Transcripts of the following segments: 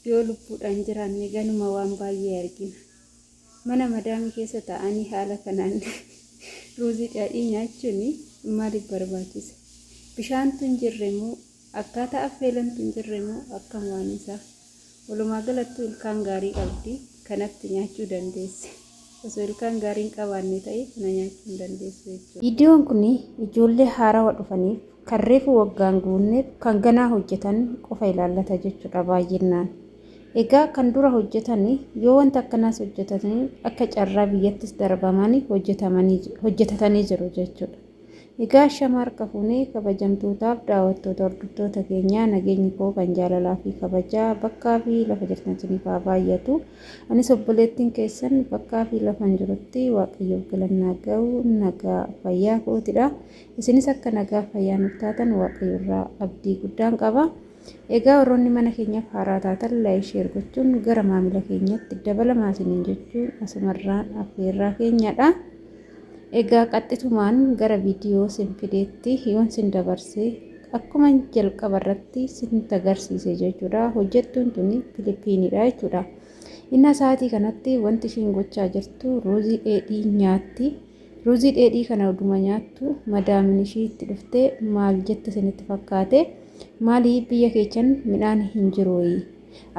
Yoo lubbuudhaan jiraanne ganuma waan baay'ee argina. Mana madaamii keessa taa'anii haala kanaan ruuzii dhaadhii nyaachuun maaliif barbaachise? Bishaantu hin jirre moo akkaataa affeelantu hin jirre moo akkam waan isaa? Walumaa galattuu ilkaan gaarii qabdi kanatti nyaachuu dandeesse. Osoo ilkaan gaarii hin qabaanne ta'ee kana nyaachuu hin dandeessu jechuudha. Viidiyoon kun ijoollee haarawa dhufaniif, kan reefu waggaan guunneef, kan ganaa hojjetan qofa ilaallata jechuudha baay'innaan. Egaa kan dura hojjetan yoo wanta akkanaas hojjetatanii akka carraa biyyattis darbamanii hojjetatanii jiru jechuudha. Egaa ashama harka fuunee kabajamtootaaf daawwattoota hordoftoota keenyaa nageenyi koo kan jaalalaa fi kabajaa bakkaa fi lafa jirtan isiniif haa baay'atu. Anis obboleettiin keessan bakkaa fi lafan jirutti Waaqayyoof galannaa ga'u nagaa fayyaa kootidha. Isinis akka nagaa fayyaa nuuf taatan Waaqayyo irraa abdii guddaan qaba. Egaa warroonni mana keenyaaf haaraa taatan like share gochuun gara maamila keenyatti dabalamaa isiniin jechuun asumarraan affeerraa keenyadha. Egaa qaxxitumaan gara viidiyoo sin fideetti yoon sin dabarse akkuman jalqaba irratti sin tagarsiise jechuudha. Hojjettuun tuni Filipiinidha jechuudha. Inna sa'aatii kanatti wanti ishiin gochaa jirtu ruuzii dheedhii nyaatti. Ruuzii dheedhii kana oduma nyaattu madaamin ishii itti dhuftee maal jette isinitti fakkaate? Maalii biyya keechan midhaan hin jiruuyi?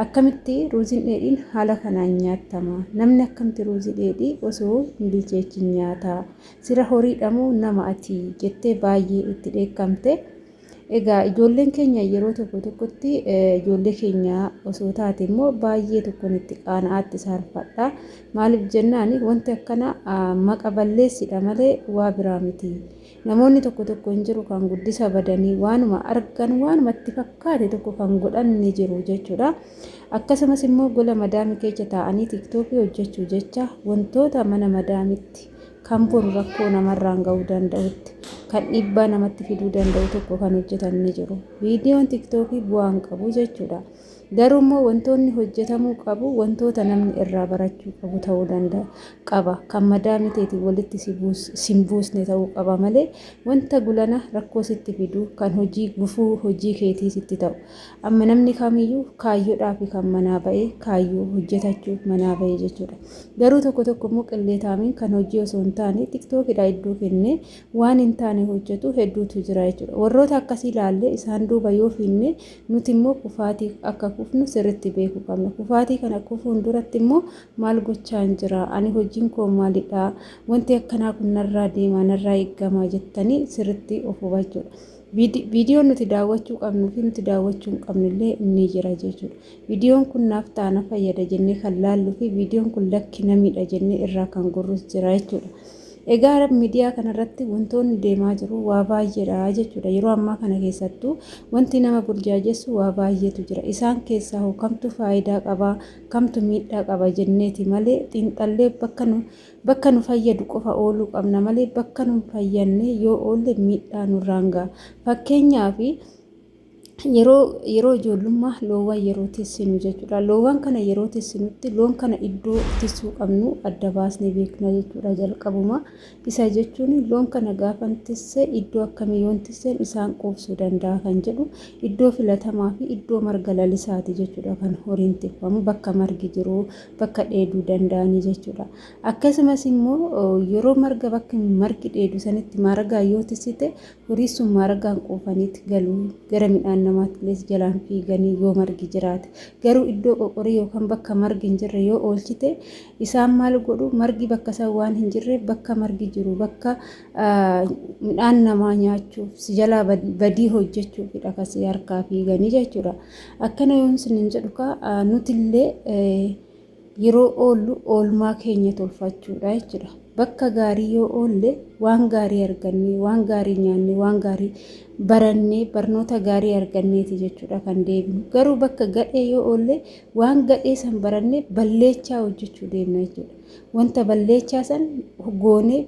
Akkamitti ruuziin dheedhiin haala kanaan nyaattama? Namni akkamti ruuzii dheedhii osoo hin bilcheechin nyaata? Sira horiidha moo nama ati? Jettee baayyee itti dheekkamte. Egaa ijoolleen keenya yeroo tokko tokkotti ijoollee keenya osoo taate immoo baayyee tokkon itti qaana'aatti saalfadha. Maaliif jennaan wanti akkana maqa balleessidha malee waa biraa miti. Namoonni tokko tokko hin jiru kan guddisa badanii waanuma argan waanuma itti fakkaate tokko kan godhan ni jiru jechuudha. Akkasumas immoo gola madaamii keessa taa'anii tiiktookii hojjechuu jecha wantoota mana madaamitti kan boru rakkoo namarraan ga'uu danda'utti kan dhiibbaa namatti fiduu danda'u tokko kan hojjetan ni jiru. Viidiyoon tiiktookii bu'aa hin qabu jechuudha. Garuu immoo wantoonni hojjetamuu qabu wantoota namni irraa barachuu qabu ta'uu danda'a qaba. Kan madaamii teetiin walitti si buus sin buusne ta'uu qaba malee wanta gulana rakkoo sitti fidu kan hojii gufuu hojii keetii sitti ta'u. Amma namni kamiyyuu kaayyoodhaafi kan manaa ba'e kaayyoo hojjetachuuf manaa ba'e jechuudha. Garuu tokko tokko immoo qilleetaamiin kan hojii osoo hin taane tiktookidha iddoo kennee waan hin taane hojjetu hedduutu jira jechuudha. Warroota akkasii ilaallee isaan duuba yoo fiinne Nuti immoo kufaatii akka kufnu sirriitti beekuu qabna. Kufaatii kana kufuun duratti immoo maal gochaan jira? Ani hojiin koo maalidha? Wanti akkanaa kun narraa deema, narraa eeggama jettanii sirriitti of hubachuudha. Viidiyoon nuti daawwachuu qabnuu fi nuti daawwachuu hin qabne illee ni jira jechuudha. Viidiyoon kun naaf ta'a na fayyada jennee kan laalluu fi viidiyoon kun lakki na miidha jennee irraa kan gorrus jira jechuudha. Egaa miidiyaa kanarratti wantoonni deemaa jiru waa baay'eedha jechuudha. Yeroo ammaa kana keessattuu wanti nama burjaajessu waa baay'eetu jira. Isaan keessaa hoo kamtu faayidaa qaba, kamtu miidhaa qaba jenneeti malee xiinxallee bakka nu bakka nu fayyadu qofa ooluu qabna malee bakka nu hin fayyadne yoo oolle miidhaa nurraan ga'a. Fakkeenyaaf yeroo yeroo ijoollummaa loowwan yeroo tissinu jechuudha. Loowwan kana yeroo tissinutti loon kana iddoo tissuu qabnu adda baasnee beekna jechuudha jalqabuma. Isa jechuun loon kana gaafan tisse iddoo akkamii yoon tisseen isaan quubsuu danda'a kan jedhu iddoo filatamaa fi iddoo marga lalisaati jechuudha kan horiin tiffamu bakka margi jiru bakka dheeduu danda'anii jechuudha. Akkasumas immoo yeroo marga bakki margi dheedu sanitti margaa yoo tissite Horii sun maaragaan quufaniit galu, gara midhaan namaattilees jalaan fiiganii yoo margi jiraate. Garuu iddoo qoqorii yookaan bakka margi hin jirre yoo oolchite, isaan maal godhu, margi bakka san waan hin jirreef bakka margi jiru, bakka midhaan namaa nyaachuuf, si jalaa badii hojjechuufidha ka si harkaa fiiganii jechuudha. Akkana yoon isiniin jedhu kaa nutillee Yeroo oollu oolmaa keenya tolfachuudha jechuudha. Bakka gaarii yoo oolle waan gaarii argannee, waan gaarii nyaannee, waan gaarii barannee, barnoota gaarii arganneeti jechuudha kan deebinu. Garuu bakka gadhee yoo oolle waan gadhee san barannee balleechaa hojjechuu deemna jechuudha. Wanta balleechaa san goonee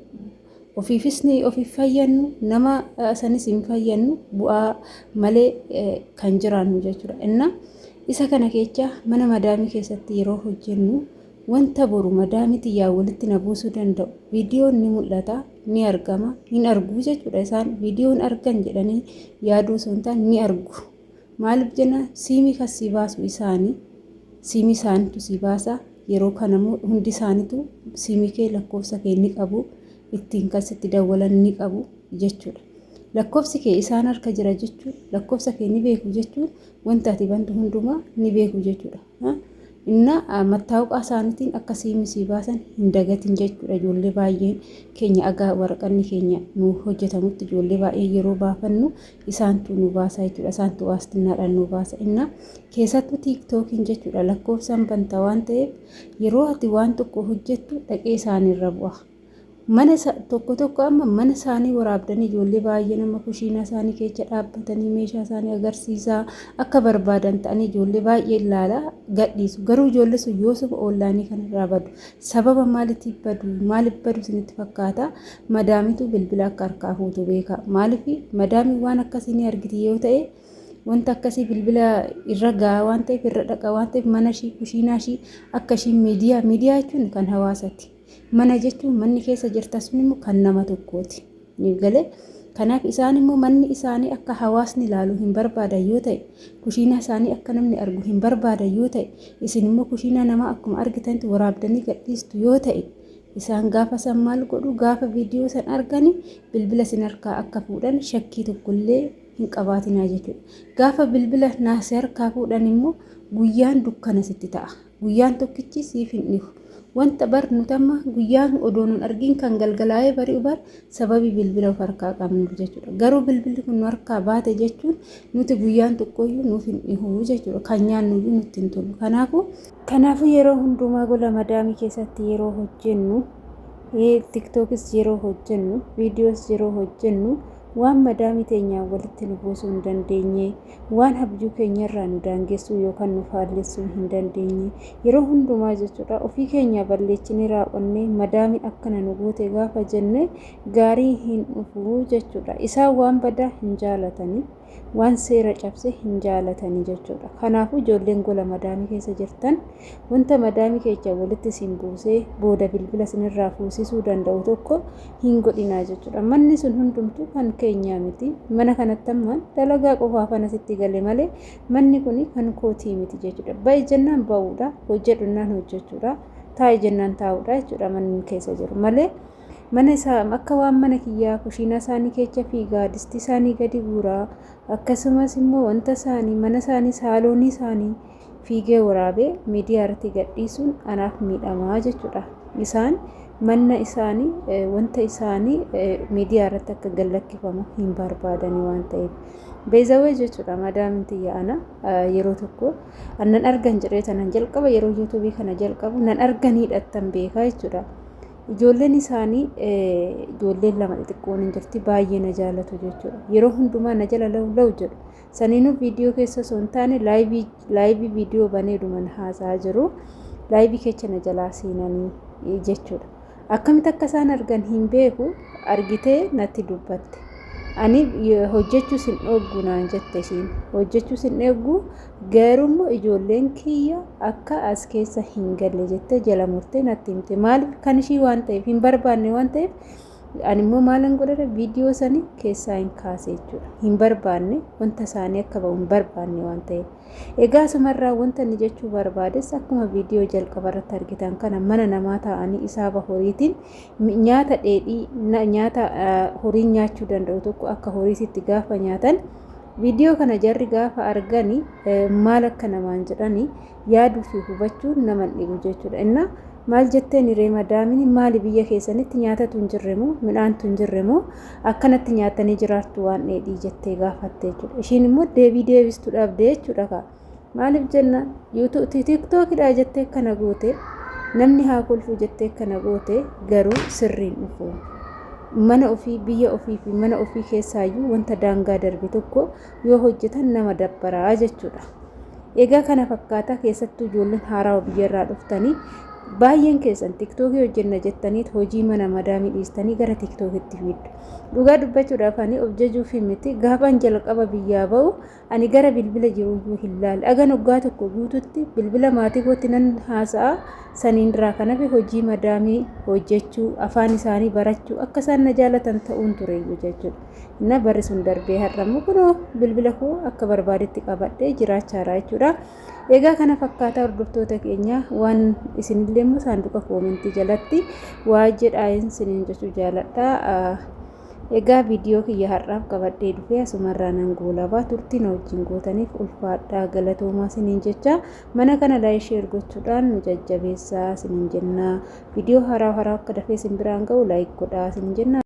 ofiifis ni ofiif fayyannu nama sanis hin fayyannu bu'aa malee kan jiraannu jechuudha. Inna isa kana keessa mana madaamii keessatti yeroo hojjennu Wanta boru madaamii xiyyaa walitti na buusuu danda'u viidiyoon ni mul'ata, ni argama, hin argu jechuudha. Isaan viidiyoon argan jedhanii yaaduu osoo hin taane ni argu. Maaliif jenna, siimii kan si baasu isaanii, siimii isaaniitu si baasa. Yeroo kana immoo hundi isaaniitu siimii kee, lakkoofsa kee ni qabu, ittiin kan sitti dawwalan ni qabu jechuudha. Lakkoofsi kee isaan harka jira jechuun, lakkoofsa kee ni beeku jechuun, wanta ati bantu hundumaa ni beeku jechuudha. Inna mattaawqaa isaaniitiin akka siimii sii baasan hin dagatin jechuudha. Ijoollee baay'een keenya agaa waraqanni keenya nu hojjetamutti ijoollee baay'ee yeroo baafannu isaantu nu baasa jechuudha. Isaantu waastinnaadhaan nu baasa. Inna keessattuu TikTokiin jechuudha, lakkoofsaan banta waan ta'eef yeroo ati waan tokko hojjettu dhaqee isaaniirra bu'a. Mana tokko tokko amma mana isaanii waraabdanii, ijoollee baay'een amma kushiinaa isaanii keessa dhaabbatanii meeshaa isaanii agarsiisaa akka barbaadan ta'anii ijoollee baay'ee ilaalaa gadhiisu. Garuu ijoollee sun yoo suma onlaayinii kanarraa badu, sababa maaliitiif badu, maaliif badu isinitti fakkaata? Madaamitu bilbila akka harkaa fuutu beeka. Maaliif madaamiin waan akkasii ni argiti yoo ta'e, wanta akkasii bilbila irra gahaa waan ta'eef, irra dhaqa waan ta'eef, mana ishii, kushiinaa ishii akka ishiin miidiyaa, miidiyaa jechuun kan hawaasaati. Mana jechuun manni keessa jirta sun immoo kan nama tokkooti. Ni galee? Kanaaf isaan immoo manni isaanii akka hawaasni ilaalu hin barbaadan yoo ta'e, kushiinaa isaanii akka namni argu hin barbaadan yoo ta'e, isin immoo kushiinaa namaa akkuma argitanitti waraabdanii gadhiistu yoo ta'e, isaan gaafa san maal godhu? Gaafa viidiyoo san argani bilbila isin harkaa akka fuudhan shakkii tokkollee hin qabaatinaa jechuudha. Gaafa bilbila naasii harkaa fuudhan immoo guyyaan dukkana sitti ta'a. Guyyaan tokkichi siif hin dhihu. Wanta bar nuti amma guyyaan odoo nun argin kan galgalaa'ee bari'u bar sababii bilbila of harkaa qabnuuf jechuudha. Garuu bilbilli kun nu harkaa baate jechuun nuti guyyaan tokkoyyuu nuuf hin dhihu jechuudha. Kan nyaannuyyuu nutti hin tolu. Kanaafuu yeroo hundumaa gola madaamii keessatti yeroo hojjennu, TikTokis yeroo hojjennu, viidiyoos yeroo hojjennu, waan madaamii teenyaan walitti nu buusuu hin dandeenye, waan habjuu keenyarraa nu daangessuu yookaan nu faallessuu hin dandeenye yeroo hundumaa jechuudha. Ofii keenya balleechinee raawwannee madaamiin akkana nu goote gaafa jenne gaarii hin dhufu jechuudha. Isaan waan badaa hin jaalatanii, waan seera cabse hin jaalatanii jechuudha. Kanaafuu ijoolleen gola madaamii keessa jirtan, wanta madaamii keessa walitti isin buusee booda bilbila isinirraa fuusisuu danda'u tokko hin godhinaa jechuudha. Manni sun hundumtuu kan keenyaa miti. Mana kanatti ammaan dalagaa qofaaf asitti gale malee manni kun kan kootii miti jechuudha. Ba'i jennaan ba'uudha, hojjedhunnaan hojjechuudha, taa'i jennaan taa'uudha jechuudha manni keessa jiru malee. Mana isaa akka waan mana kiyyaa kushiinaa isaanii keessa fiigaa, distii isaanii gadi guuraa, akkasumas immoo wanta isaanii, mana isaanii, saaloonii isaanii fiigee waraabee miidiyaa irratti gadhiisuun anaaf miidhamaa jechuudha. Isaan manna isaanii, wanta isaanii miidiyaa irratti akka gallakkifamu hin barbaadani waan ta'eef. Beezawee jechuudha, madaamin tiyya ana yeroo tokko annan argan jedhee tanan jalqaba yeroo YouTubeii kana jalqabu nan arganii hidhattan beekaa jechuudha. Ijoolleen isaanii, ijoolleen lama xixiqqoon hin jirti, baay'ee na jaalatu jechuudha. Yeroo hundumaa na jala law law jedhu. Saniinuu viidiyoo keessa osoo hin taane liveii viidiyoo banee dhuman haasa'aa jiru. Liveii keessa na jalaa seenanii jechuudha. Akkamitti akka isaan argan hin beeku, argitee natti dubbatte. Ani hojjechuus hin dhooggu naan jette ishiin. Hojjechuus hin dhooggu, garuu ijoolleen kiyya akka as keessa hin galle jettee jala murtee natti himte. Maaliif? Kan ishii waan ta'eef hin barbaanne waan ta'eef, ani immoo maalan godhara, viidiyoo sanii keessaa hin kaase jechuudha. Hin barbaanne, wanta isaanii akka ba'u hin barbaanne waan ta'eef. Egaa asumarraa wanta inni jechuu barbaades, akkuma viidiyoo jalqaba irratti argitan kana, mana namaa taa'anii isaaba horiitiin nyaata dheedhii, nyaata horiin nyaachuu danda'u tokko akka horiisitti gaafa nyaatan viidiyoo kana jarri gaafa argani maal akka namaan jedhani yaaduu fi hubachuun nama dhibu jechuudha. Inna maal jetteen hiree madaamini, maali biyya keessanitti nyaatatu hin jirre moo, midhaantu hin jirre moo, akkanatti nyaatanii jiraattu waan dheedhii jettee gaafatte jechuudha. Ishiin immoo deebii deebistuu dhabde jechuudha kaa. Maaliif jenna, TikTokidha jettee kana goote, namni haa kolfu jettee kana goote, garuu sirriin dhufu. Mana ofii, biyya ofii fi mana ofii keessaayyuu wanta daangaa darbe tokko yoo hojjetan nama dabbaraa jechuudha. Egaa kana fakkaata. Keessattuu ijoolleen haarawaa biyyarraa dhuftanii Baay'een keessan tiktookii hojjenna jettaniit hojii mana madaamii dhiistanii gara tiktookitti fiiddu. Dhugaa dubbachuudhaaf ani of jajuuf miti, gaafan jalqaba biyyaa ba'u ani gara bilbila jiruyyuu hin laalle. Agan waggaa tokko guututti bilbila maatii kootti nan haasa'a, saniin irraa kan hafe hojii madaamii hojjechuu, afaan isaanii barachuu, akka isaan na jaalatan ta'uun tureyyuu jechuudha. Inna barri sun darbee har'a immoo kunoo bilbila koo akka barbaadetti qabadhee jiraachaara jechuudha. Egaa kana fakkaataa hordoftoota keenya, waan isinillee immoo saanduqa koomentii jalatti waa jedhaa isiniin jechuu jaaladha. Egaa viidiyoo kiyya har'aaf qabadhee dhufee asumarraa nan goolabaa. Turtii na wajjin gootaniif ulfaadhaa, galatoomaa isiniin jecha. Mana kana like, share gochuudhaan nu jajjabeessaa isiniin jenna. Viidiyoo haaraa haaraa akka dafee isin biraan ga'u like godhaa isiniin jenna.